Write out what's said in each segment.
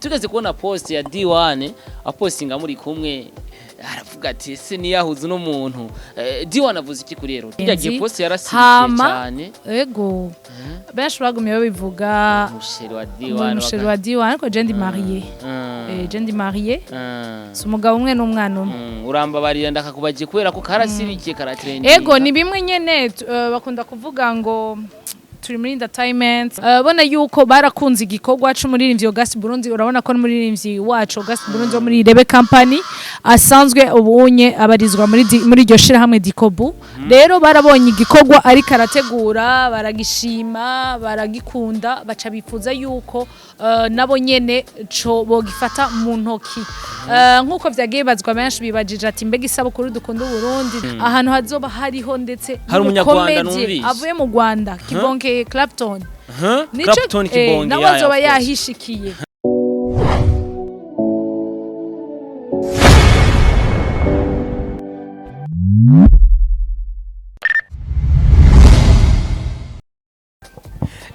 Tugeze kubona post ya D1 apostinga muri kumwe, aravuga ati: "Ese niyahuze uno muntu?" D1 avuze iki kuri rero kirya gihe? Nzi. Post yarasirikiye Hama cyane. Ego, benshi bagumye babivuga. Umuchéri wa Ngo D1. Umuchéri wa D1, ariko je ndi mariée. Je ndi mariée. Si umugabo umwe n'umwana umwe. Urambabarira ndakakubagiye kubera ko karasirikiye, karatrendinga. Ego, ni bimwe nyene bakunda kuvuga ngo turi muri entertainment. Bona yuko barakunze igikorwa c'umuririmbyi August Burundi. Urabona ko n'umuririmbyi wacu August Burundi wo muri Irebe Company asanzwe ubunye abarizwa muri iryo shirahamwe Dikobu. Rero barabonye igikorwa ariko arategura, baragishima, baragikunda, baca bifuza yuko nabo nyene co bogifata mu ntoki. Nkuko vyagiye bazwa, benshi bibajije ati: "Mbega isabukuru dukunda Uburundi ahantu hazoba hariho ndetse Hari umunyarwanda n'umukomedie numvise. avuye mu Rwanda, Kibonke Clapton?" Huh? Nico Clapton Kibonge. Nawe Ya, azoba of course. yahishikiye.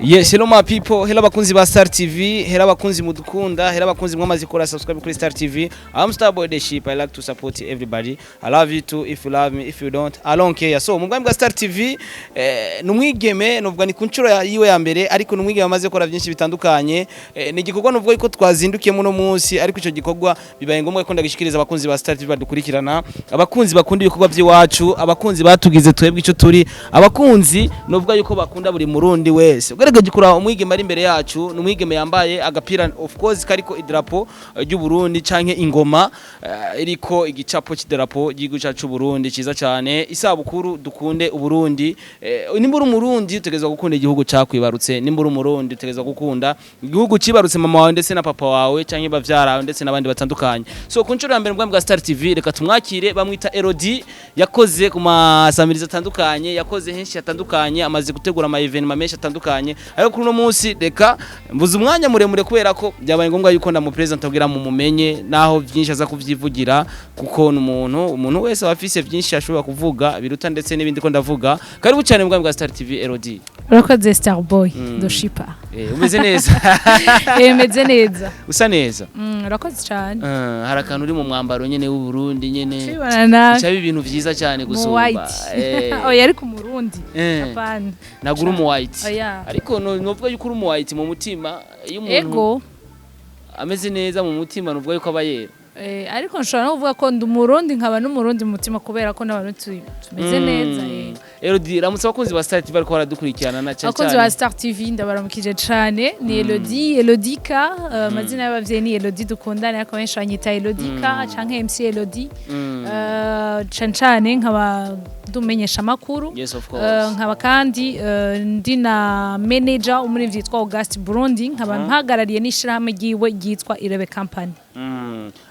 Yes, hello my people, hello abakunzi ba Star TV, hello abakunzi mudukunda, hello abakunzi mwamaze gukora subscribe kuri Star TV. I'm Star Boy the Ship. I like to support everybody. I love you too if you love me, if you don't, I don't care. So, mu bwami bwa Star TV, numwigeme nuvuga ni ku nshuro yiwe ya mbere, ariko numwigeme amaze gukora byinshi bitandukanye. Ni igikorwa nuvuga ko twazindukiye muno munsi, ariko ico gikorwa bibaye ngombwa ko ndagishikiriza abakunzi ba Star TV badukurikirana, abakunzi bakunda ibikorwa by'iwacu, abakunzi batugize twebwe ico turi, abakunzi nuvuga yuko bakunda buri murundi wese. Ugerageje kuraba umwigeme ari imbere yacu, ni umwigeme yambaye agapira, of course, kariko idarapo ry'u Burundi canke ingoma iriko igicapo c'idarapo ry'igihugu cyacu Burundi ciza cyane. Isabukuru dukunde Uburundi. Nimba uri umurundi utegerezwa gukunda igihugu cakwibarutse, nimba uri umurundi utegerezwa gukunda igihugu cibarutse mama wawe ndetse na papa wawe canke bavyara wawe ndetse n'abandi batandukanye. So ku nshuro ya mbere mu bwami bwa Star TV, reka tumwakire. Bamwita Elodie, yakoze ku masamiriza atandukanye, yakoze henshi hatandukanye, amaze gutegura ama événements menshi atandukanye. Ariko kuri uno munsi reka mbuze umwanya muremure kubera ko byabaye ngombwa yuko ndamupresent kugira mu mumenye, naho byinshi aza kuvyivugira, kuko ni umuntu wese aba afise byinshi ashobora kuvuga biruta ndetse n'ibindi ko ndavuga. Karibu cyane mu bwami bwa Star TV, Elodie. Urakoze, Starboy Doshipa. Umeze neza? Meze neza. Usa neza. Urakoze cyane. Hari akantu uri mu mwambaro nyene w'u Burundi nyene. Tubibona nawe. Bica ibintu vyiza cyane Mu gusumba. white. Oya, ariko umurundi. Hapana. Ntabwo uri umu white. Oya. Ariko novuga yuko uri umu white mu mutima. Iyo umuntu Ego. ameze neza mu mutima, nuvuga yuko aba yera. Ariko nshobora no kuvuga ko ndi umurundi nkaba n'umurundi mu mutima, kubera ko n'abarundi tumeze neza. Elodie, ramutse abakunzi ba Star TV bariko baradukurikirana na cyane. Abakunzi ba Star TV, ndabaramukije cane. Ni Elodie, Elodika. Amazina y'abavyeyi ni Elodie Dukundane, ariko benshi banyita Elodika canke MC Elodie. Cane cane nkaba ndumenyesha amakuru. Yes, of course. Nkaba kandi ndi na manager umuririmbyi yitwa August Burundi, nkaba mpagarariye n'ishirahamwe ryiwe ryitwa Irebe Company.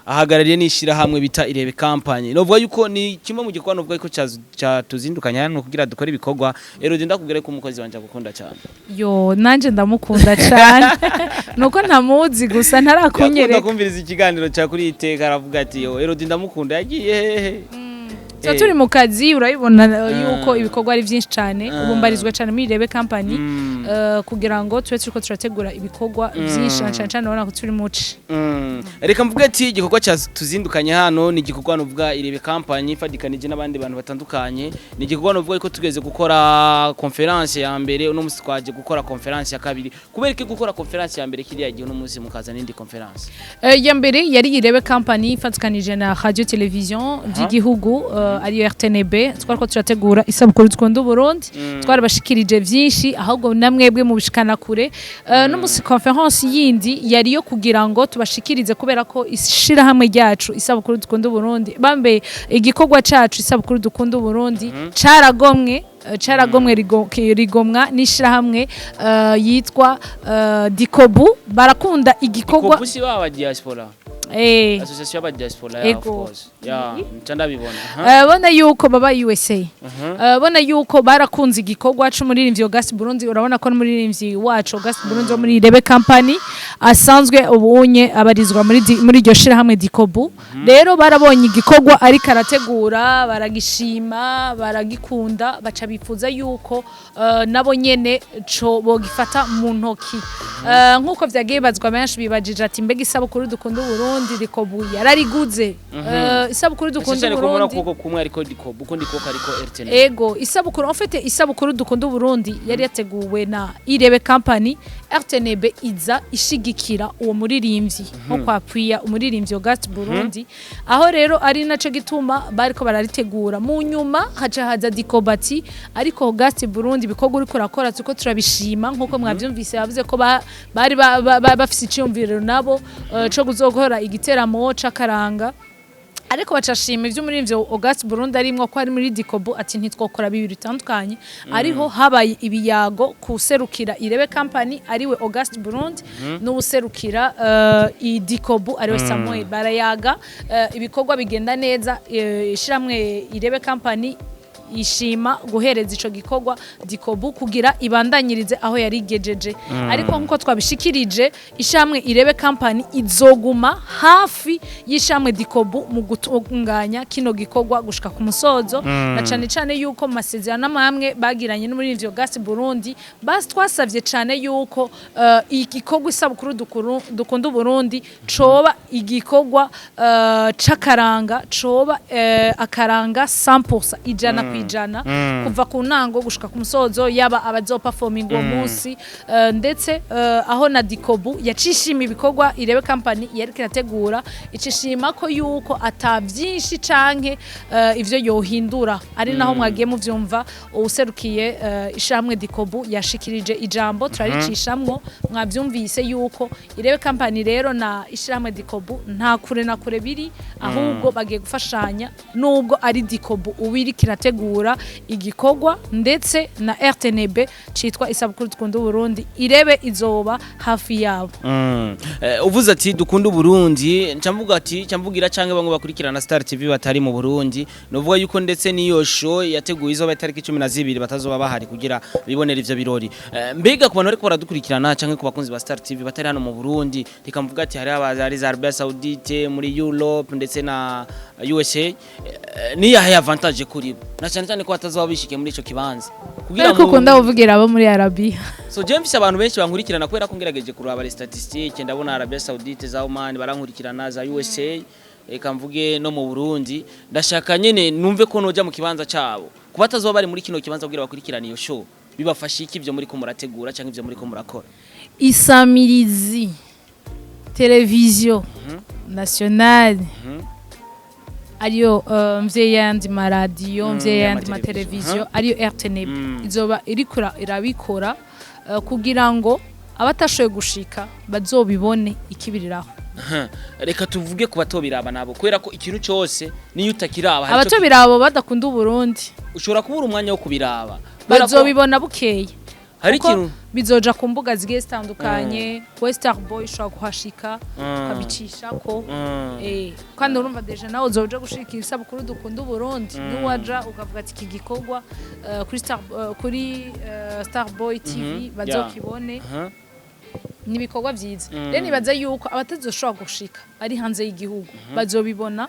Ahagarariye n'ishirahamwe bita Irebe Company. Novuga yuko ni kimwe mu gikorwa novuga yuko cyatuzindukanye hano kugira dukore ibikorwa. Elodie, ndakubwira ko umukozi wanje agukunda cyane. Yo, nanje ndamukunda cane, nuko ntamuzi gusa. Yakunda Ntarakunyereka. kumviriza ikiganiro cya kuri iteka, aravuga ati: "Yo, Elodie ndamukunda, yagiye hehe?" Tuba turi mu kazi, urabibona yuko ibikorwa ari byinshi cyane. Ubu mbarizwa cyane muri Irebe Company kugira ngo tube turiko turategura ibikorwa byinshi, na cyane cyane urabona ko turi muci. Reka mvuge ati igikorwa cya tuzindukanye hano ni igikorwa nuvuga Irebe Company ifadikanije n'abandi bantu batandukanye. Ni igikorwa nuvuga ko tugeze gukora conférence ya mbere, uno munsi twaje gukora conférence ya kabiri. Kubera iki gukora conférence ya mbere kiriya gihe, uno munsi mukaza n'indi conférence? Ya mbere yari Irebe Company ifatikanije na radio television by'igihugu, ariyo RTNB. Twariko turategura isabukuru dukunda Uburundi, twarabashikirije vyinshi, ahubwo namwebwe mubishikana kure. N'umunsi conférence yindi yari yo kugira ngo tubashikirize, kubera ko ishirahamwe ryacu isabukuru dukunda Uburundi, bambe igikorwa cacu isabukuru dukunda Uburundi caragomwe rigomwa n'ishirahamwe yitwa Dikobu. Barakunda igikorwa. Kopusi baba diaspora. Association y'aba diaspora, yeah, of Ego. course, yeah, nca ndabibona. Aha. Bona yuko baba USA. Bona yuko barakunze igikorwa c'umuririmbyi August Burundi. Urabona ko n'umuririmbyi wacu August Burundi wo muri Irebe Company Asanzwe ubunye abarizwa muri iryo shirahamwe Dikobu. Rero barabonye igikorwa ariko arategura, baragishima, baragikunda, baca bifuza yuko nabo nyene co bogifata mu ntoki. Nkuko vyagiye bazwa, benshi bibajije ati: "Mbega isabukuru dukunda Burundi, Dikobu yarariguze?" Isabukuru dukunda Cyane ko mbona Burundi ukuboko kumwe ariko Dikobu, ukundi kuboko ariko RTN. Ego, isabukuru, en fait, isabukuru dukunda Burundi yari yateguwe na Irebe Company. RTNB iza ishigikira uwo muririmbyi nko kwapwiya umuririmbyi August Burundi. Aho rero ari naco gituma bariko bararitegura. Mu nyuma haca haza Dikobati: "Ariko August Burundi, ibikorwa uriko urakora tuko turabishima." Nkuko mwavyumvise, bavuze ko bari bafise iciyumviro nabo co kuzokora igiteramo c'akaranga, ariko bacashima ivyo muri ivyo August Burundi arimwo, ko ari muri Dikobu, ati: "Ntitwokora bibiri bitandukanye." Ariho habaye ibiyago kuserukira Irebe Company, ariwe August Burundi, n'ubuserukira Idikobu, ariwe Samuel. Barayaga, ibikorwa bigenda neza. Ishiramwe Irebe Company ishima guhereza ico gikorwa Dikobu kugira ibandanyirize aho yari igejeje. Ariko nkuko twabishikirije, ishamwe Irebe Company izoguma hafi y'ishamwe Dikobu mu gutunganya kino gikorwa gushika ku musozo, na cane cane yuko mu masezerano amwe bagiranye n'umuririmbyi August Burundi, basi twasavye cane yuko igikorwa isabukuru dukunda Burundi coba igikorwa c'akaranga, coba akaranga 100%, 100%, kuva ku ntango gushika ku musozo, yaba abazoperforming uwo munsi, ndetse aho na Dikobu yacishima ibikorwa Irebe Company yariko irategura, icishima ko yuko ata vyinshi canke ivyo yohindura. Ari naho mwagiye muvyumva, uwuserukiye ishamwe Dikobu yashikirije ijambo, turaricishamwo, mwavyumvise yuko Irebe Company rero na ishamwe Dikobu nta kure na kure biri, ahubwo bagiye gufashanya, nubwo ari Dikobu ubiri kirategura igikorwa ndetse na RTNB citwa isabukuru dukunda Burundi, Irebe izoba hafi yabo. Uvuze ati dukunda Burundi, ncamvuga ati camvugira canke bamwe bakurikirana Star TV batari mu Burundi, novuga yuko ndetse niyo show yateguye izoba itariki 12 batazoba bahari kugira bibonera ivyo birori. Mbega ku bantu bariko baradukurikirana canke ku bakunzi ba Star TV batari hano mu Burundi, reka mvuga ati hari abazari za Arabia Saoudite, muri Europe ndetse na USA, ni yahe avantage kuri bo, na cyane cyane ko batazoba bishikiye muri ico kibanza kugira Ariko ukunda kuvugira abo muri Arabia. So je mfise abantu benshi bankurikirana, kubera ko ngerageje kuraba les statistiques, ndabona Arabia Saoudite, za Oman barankurikirana, za USA, eka mvuge no mu Burundi. Ndashaka nyene numve ko noja mu kibanza cabo, kuba batazoba bari muri kino kibanza kugira bakurikirane iyo show, bibafasha iki ivyo muri ko murategura canke ivyo muri ko murakora? Isamirizi televiziyo nationale, ariyo mvye yandi maradiyo, mvye yandi y'amateleviziyo. Mateleviziyo ariyo RTNB, izoba iriko irabikora kugira ngo abatashoboye gushika bazobibone ikibiriraho. Aha. Reka tuvuge ku batobiraba nabo, kubera ko ikintu cyose niyo utakiraba hari ico Abatobirabo badakunda Uburundi, ushobora kubura umwanya wo kubiraba. Kubera ko bazobibona bukeye, hari kuko ikintu bizoja ku mbuga zigiye zitandukanye. Western Boy ushobora kuhashika ukabicishako. Kandi urumva déjà nawe uzoja gushika isabukuru dukunda Uburundi, nuwaja ukavuga ati iki gikorwa kuri Star Boy TV bazokibone. Ni ibikorwa vyiza. Rero nibaza yuko abatazoshobora gushika bari hanze y'igihugu bazobibona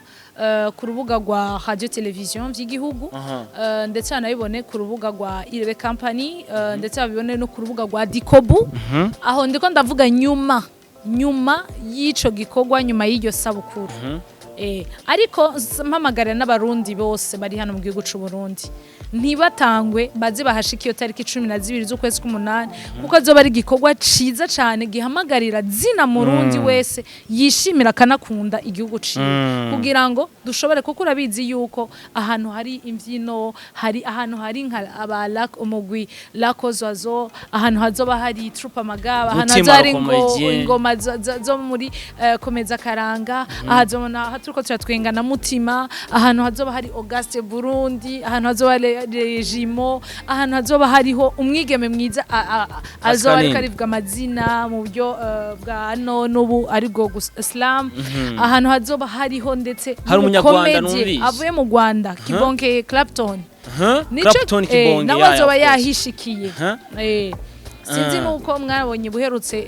ku rubuga rwa radio television vy'igihugu, ndetse banabibone ku rubuga rwa Irebe Company, ndetse babibone no ku rubuga rwa Dikobu. Aho ndiko ndavuga nyuma y'ico gikorwa, nyuma y'iryo sabukuru. Ariko mpamagarira n'abarundi bose bari hano mu gihugu c'u Burundi, ntibatangwe, baze bahashika iyo tariki 12 z'ukwezi k'umunani, kuko azoba ari igikorwa ciza cane gihamagarira zina murundi wese yishimira akanakunda igihugu ciwe, kugira ngo dushobore, kuko urabizi yuko ahantu hari imbyino, hari ahantu hari nka aba umugwi Lakozwazo, ahantu hazoba hari troupe Amagaba, ahantu Mutima hazoba hari Comedien. ingoma zo muri komeza karanga, ahazobona turiko turatwenga na Mutima, ahantu hazoba hari Auguste Burundi, ahantu hazoba hari Regimo, ahantu hazoba hariho umwigeme mwiza azoba ariko Pascaline. arivuga amazina mu buryo bwa none ubu aribwo Islam, ahantu hazoba hariho ndetse Hari umunyarwanda n'umukomedie numvise. avuye mu Rwanda, Kibonke Clapton. Clapton Kibonge, nawe yeah, azoba of course. yahishikiye. Sinzi nuko mwabonye buherutse.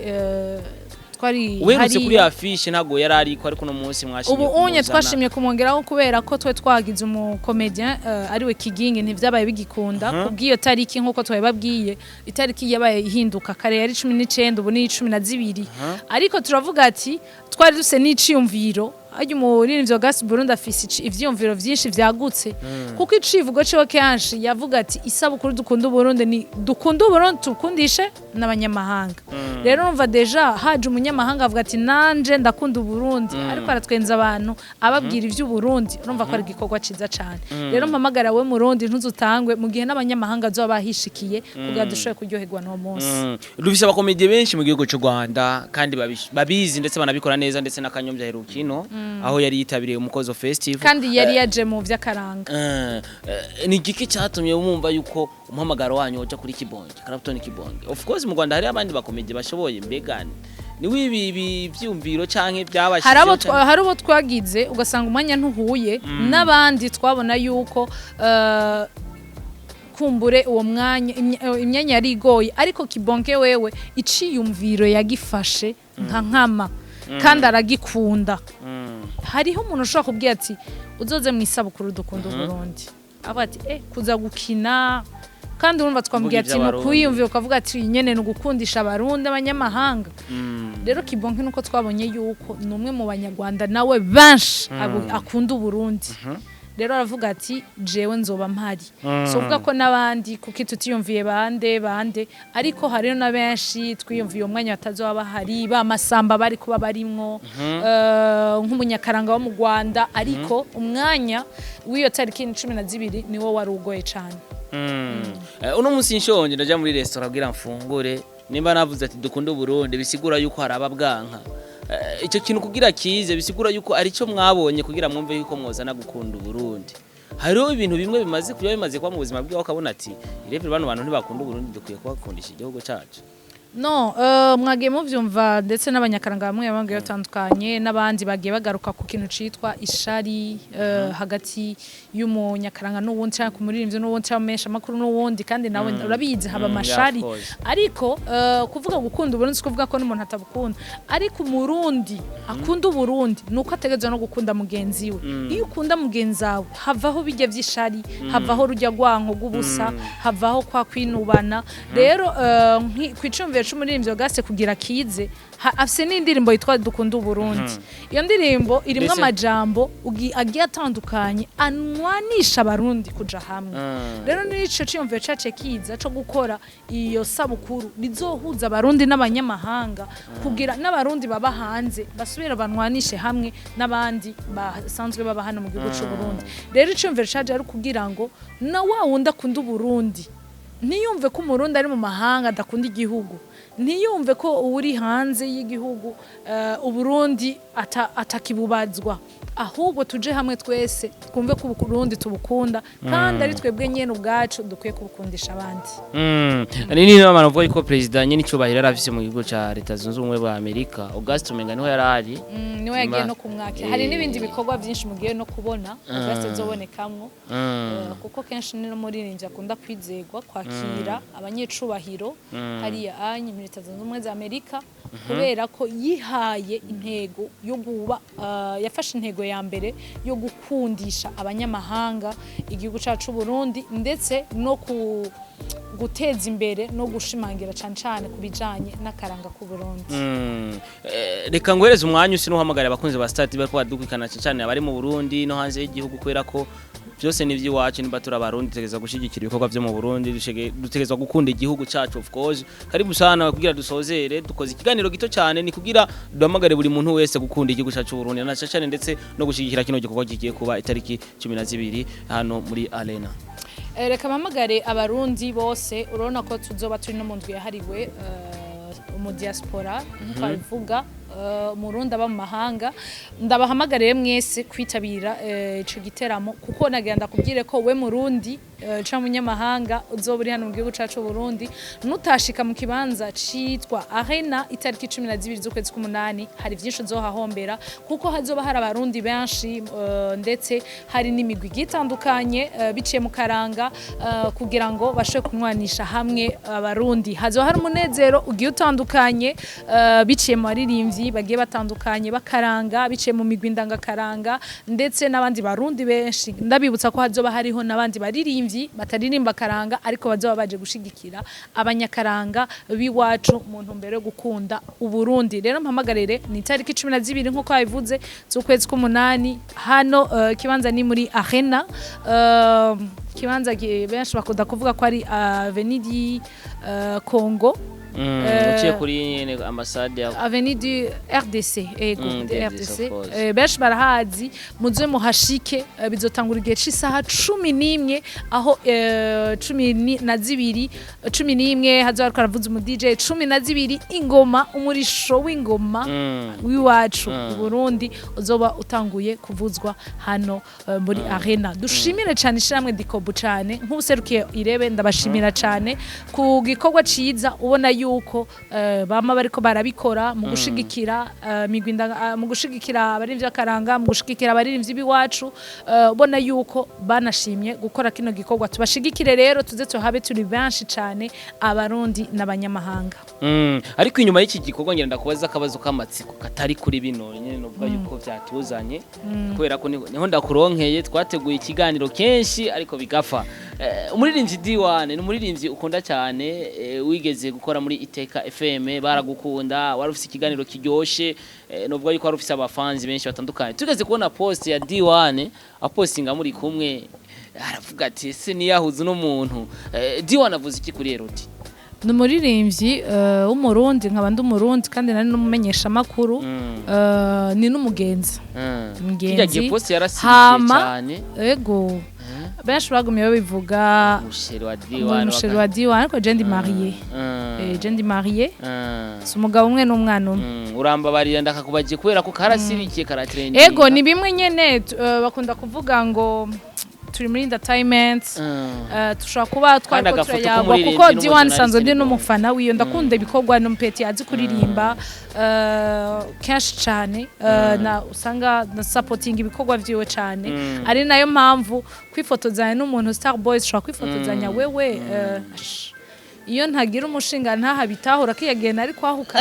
Twari Uherutse kuri hariya. affiche ntabwo yari ariko, ariko uno munsi mwashimye Ubu unye kumuzana. Twashimye kumwongeraho kubera ko twe twagize umucomédien ariwe Kigingi, ntivyabaye bigikunda kubw'iyo tariki. Nk'uko twabibabwiye, itariki yabaye ihinduka, kare yari 19, ubu ni 12. Ariko turavuga ati twari dufise n'iciyumviro. Harya umuririmbyi wa Gas Burundi afise ivyiyumviro vyinshi vyagutse, kuko icivugo ciwe kenshi yavuga ati: "Isabukuru dukunda Uburundi ni dukunda Uburundi, tukundishe n'abanyamahanga." Rero urumva déjà haje umunyamahanga avuga ati: "Nanje ndakunda Uburundi," ariko aratwenza abantu, ababwira ivy'Uburundi. Urumva ko ari igikorwa ciza cane. Rero mpamagara we Murundi, ntuzutangwe mu gihe n'abanyamahanga bazoba bahishikiye kugira dushobore kuryoherwa n'uwo munsi. Dufise abacomédiens benshi mu gihugu cy'u Rwanda kandi babizi ndetse banabikora neza, ndetse n'Akanyombya herukino aho yari yitabiriye Umukozo Festival. Kandi yari yaje mu vy'akaranga. Ni igiki cyatumye mwumva yuko umuhamagaro wanyu uja kuri Kibonge, Clapton Kibonge? Of course mu Rwanda hari abandi bacomédiens bashoboye. Mbega ni wibi ibi vyumviro canke byabashizeho? Hari abo twagize ugasanga umwanya ntuhuye n'abandi, twabona yuko kumbure uwo mwanya imyanya yari igoye. Ariko Kibonke wewe iciyumviro yagifashe nka nkama kandi aragikunda. Hariho umuntu ushobora kubwira ati: "Uzoze mu isabukuru dukunda Uburundi," avuga ati: "Kuza gukina." Kandi urumva twamubwiye ati: ivy'Abarundi. "Nukuyiyumvira ukavuga ati nyene ni ugukundisha Abarundi abanyamahanga." Rero Kibonke nuko twabonye yuko ni umwe mu Banyarwanda nawe benshi akunda Uburundi. Rero aravuga ati: "Jewe nzoba mpari." So uvuga ko n'abandi kuki tutiyumviye bande bande, ariko hariho na benshi twiyumviye umwanya batazoba bahari, ba Masamba bari kuba barimwo, nk'umunyakaranga wo mu Rwanda, ariko umwanya w'iyo tariki 12 niwo wari ugoye cane. Uno munsi nshonje ndaja muri restaurant kugira mfungure, nimba navuze ati dukunde Uburundi, bisigura yuko hari ababwanka. Icyo kintu kugira kize bisigura yuko arico mwabonye kugira mwumve yuko mwozana gukunda Uburundi. Hariho ibintu bimwe bimaze kuba bimaze kuba mu buzima bwawe ukabona ati irevye bano bantu ntibakunda Uburundi, dukwiye kubakundisha igihugu cacu. No, mwagiye muvyumva, ndetse n'abanyakaranga bamwe bamwe batandukanye n'abandi bagiye bagaruka ku kintu citwa ishari hagati y'umunyakaranga n'uwundi, canke ku muririmbyi n'uwundi, canke menshi amakuru n'uwundi. Kandi nawe urabizi haba amashari. Yeah, of course. Ariko kuvuga gukunda Uburundi si kuvuga ko n'umuntu atabukunda, ariko Umurundi akunda Uburundi nuko ategerezwa no gukunda mugenzi we. Iyo ukunda mugenzi wawe havaho bijya vy'ishari, havaho rujya rwanko rw'ubusa, havaho kwa kwinubana. Rero kw'icumviro c'umuririmbyi Auguste kugira kize, afise n'indirimbo yitwa Dukunda Uburundi. Iyo ndirimbo irimwo amajambo agiye atandukanye anwanisha Abarundi kuja hamwe. Rero nico ciyumviro cace kiza co gukora iyo sabukuru rizohuza Abarundi n'abanyamahanga, kugira n'Abarundi baba hanze basubire banwanishe hamwe n'abandi basanzwe baba hano mu gihugu c'u Burundi. Rero iciyumviro caje ari kugira ngo na wa wundi akunda Uburundi ntiyumve ko Umurundi ari mu mahanga adakunda igihugu, ntiyumve ko uri hanze y'igihugu Uburundi atakibubazwa, ahubwo tuje hamwe twese twumve ko Uburundi tubukunda, kandi ari twebwe nyene ubwacu dukwiye kubukundisha abandi. Ni ni nama navuga yuko president nyine icubahiro yari afise mu gihugu ca Leta Zunze Ubumwe bwa Amerika, Auguste umenga niho yari ari. Niwe yagiye no kumwakira. Hari n'ibindi bikorwa byinshi mugiye no kubona Auguste azobonekamwo, kuko kenshi ni n'umuririmbyi akunda kwizegwa kwakira abanyecubahiro hariya anye muri Leta Zunze Ubumwe za Amerika, kubera ko yihaye intego yo guba yafashe intego ya mbere yo gukundisha abanyamahanga igihugu cacu Burundi, ndetse no ku guteza imbere no gushimangira cane cane ku bijanye n'akaranga k'u Burundi. Reka nguhereze umwanya usi n'uhamagara abakunzi ba Star TV bariko badukurikirana, cane cane abari mu Burundi no hanze y'igihugu, kubera ko byose ni iby'iwacu. Niba turi Abarundi dutegerezwa gushyigikira ibikorwa byo mu Burundi, dutegerezwa gukunda igihugu cacu, of course. Karibu sana kugira dusozere. Dukoze ikiganiro gito cyane ni kugira duhamagare buri muntu wese gukunda igihugu cacu Burundi, na cane cane ndetse no gushyigikira kino gikorwa kigiye kuba itariki 12 hano muri Arena. Reka mpamagare Abarundi bose. Urabona ko tuzoba turi no mu ndwi yahariwe umudiaspora nk'uko babivuga. Umurundi aba mu mahanga, ndabahamagariye mwese kwitabira ico giteramo, kuko nagira ndakubwire ko we Murundi canke umunyamahanga uzoba uri hano mu gihugu cacu Burundi, nutashika mu kibanza citwa Arena itariki 12 z'ukwezi k'umunani, hari vyinshi uzohahombera, kuko hazoba hari Abarundi benshi, ndetse hari n'imigwi igiye itandukanye biciye mu karanga, kugira ngo bashobore kunywanisha hamwe Abarundi. Hazoba hari umunezero ugiye utandukanye, biciye mu baririmbyi bagiye batandukanye bakaranga, biciye mu migwi ndangakaranga, ndetse n'abandi Barundi benshi. Ndabibutsa ko hazoba hariho n'abandi baririmbyi bataririmba karanga, ariko bazoba baje gushigikira abanyakaranga b'iwacu mu ntumbero yo gukunda Uburundi. Rero mpamagarire, ni itariki 12 nk'uko babivuze z'ukwezi k'umunani hano, ikibanza ni muri Arena, ikibanza benshi bakunda kuvuga ko ari Avenue du Congo. Uciye kuri nyene ambasade ya Avenue du RDC, ego. DRDC, RDC. Of course. Benshi barahazi, muze muhashike. Bizotangura igihe c'isaha 11, aho 12, 11 hazoba hariko haravuza umu DJ, 12 ingoma, umurisho w'ingoma w'iwacu i Burundi uzoba utanguye kuvuzwa hano muri Arena. Dushimire cyane ishyirahamwe Dikobu cyane, nk'userukiye Irebe ndabashimira cyane ku gikorwa ciza ubona yuko bama bariko barabikora mu gushigikira mu gushigikira abaririmbyi b'akaranga, mu gushigikira abaririmbyi b'iwacu. Ubona yuko banashimye gukora kino gikorwa. Tubashigikire rero, tuze tuhabe turi benshi cyane, Abarundi n'abanyamahanga. Ariko inyuma y'iki gikorwa ngira ndakubaza akabazo k'amatsiko katari kuri bino nyene, novuga yuko vyatuzanye kubera ko niho ndakuronkeye. Twateguye ikiganiro kenshi ariko bigafa. Umuririmbyi D1 ni umuririmbyi ukunda cyane, wigeze gukora muri Iteka FM, baragukunda, wari ufise ikiganiro kiryoshe, novuga yuko wari ufise abafanzi benshi batandukanye. Tugeze kubona post ya D1 apostinga muri kumwe, aravuga ati: "Ese niyahuze uno muntu?" D1 avuze iki kuri Elodie? Ni umuririmbyi w'Umurundi, nkaba ndi Umurundi, kandi nari n'umumenyeshamakuru, ni n'umugenzi. Mugenzi. Kirya gihe post yarasirikiye cyane. Ego, benshi bagumye babivuga. Umusheri wa Ngo D1. Umusheri wa D1, ariko je ndi mariée. Je ndi mariée, si umugabo umwe n'umwana umwe. Urambabarira ndakakubagiye kubera ko karasirikiye, karatrendinga. Ego, ni bimwe nyene bakunda kuvuga ngo turi muri entertainment, tushobora kuba Kandi twariko agafoto turayagwa k'umuririmbyi kuko D1 n'umujournaliste sanzwe ndi ni bon. n'umufana wiyo, ndakunda ibikorwa n'umupeti azi kuririmba kenshi cyane, na usanga na supporting ibikorwa vyiwe cyane, ari nayo mpamvu kwifotozanya n'umuntu, Star Boys, ushobora kwifotozanya wewe, iyo ntagira umushinga ntahabitahura ko yagenda ari kwahuka.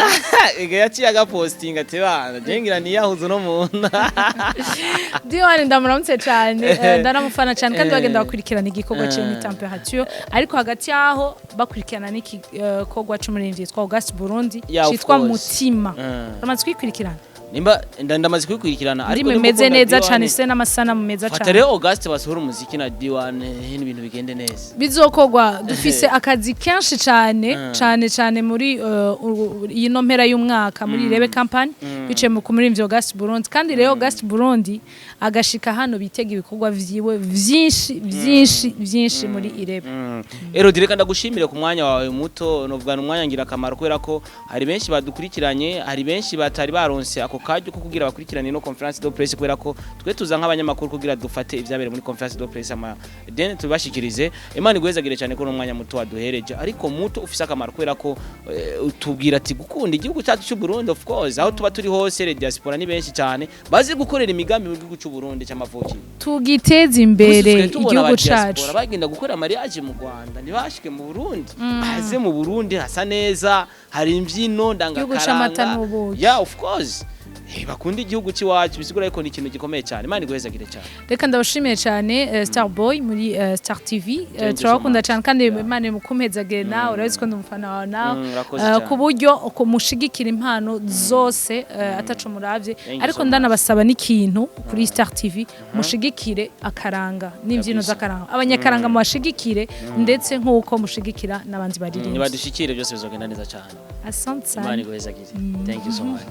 Ega yaciye agapostinga ati: "Bana je ngira niyahuze uno muntu." D1 ndamuramutse cyane, ndaramufana cyane, kandi bagenda bakurikirana igikorwa cye ni Temperature, ariko hagati yaho bakurikirana n'igikorwa c'umuririmbyi yitwa August Burundi Yeah, of citwa course. Mutima. Uramaze kwikurikirana? Nimba ndamaze kubikurikirana. Ndimi Nimba meze ukunda neza D1, cyane, ifise n'amasanamu meza fata cyane. rero Auguste basohora umuziki na D1, n'ibintu bigende neza. Bizokorwa, dufise akazi kenshi cyane cyane cyane muri iyi no mpera y'umwaka muri Irebe Company, biciye mu kumuririmbyi August Burundi. Kandi rero August Burundi agashika hano, bitega ibikorwa vyiwe vyinshi vyinshi vyinshi muri Irebe. Ero direka ndagushimire ku mwanya wawe muto, novuga umwanya ngira akamaro kubera ko hari benshi badukurikiranye, hari benshi batari baronse ako karyo ko kugira bakurikirane no conférence de presse, kubera ko twe tuza nk'abanyamakuru kugira dufate ivyabere muri conférence de presse ama then tubashikirize. Imana igwezagire cyane ko no mwanya muto waduhereje, ariko muto ufise akamaro kubera ko utubwira ati gukunda igihugu cyacu cy'u Burundi. Of course, aho tuba turi hose, le diaspora ni benshi cyane bazi gukorera imigambi mu gihugu cy'u Burundi cy'amavukiro. Tugiteze imbere igihugu cacu. Bagenda gukora mariage mu Rwanda ntibashike mu Burundi, baze mu Burundi hasa neza, hari imbyino Igihugu c'amata ndangakaranga. n'ubuki. Yeah, of course. Bakunda igihugu cy'iwacu, bisigura yuko ni ikintu gikomeye cyane. Imana iguhezagire cyane. Reka ndabashimiye cyane, Star Boy muri Star TV. Thank you so Turabakunda much. cyane kandi Imana imukumpezagire nawe, urabizi ko ndi umufana wawe nawe. Urakoze cyane. Ku buryo kumushigikira impano zose, ataco muravye. Thank you Ariko so much. ndanabasaba n'ikintu kuri Star TV: mushigikire akaranga n'imbyino Kabisa. z'akaranga, abanyakaranga mubashigikire, ndetse nk'uko mushigikira n'abandi baririmbyi. Nibadushikire byose bizogenda neza cyane. Asante Imana sana. iguhezagire. Thank you so much.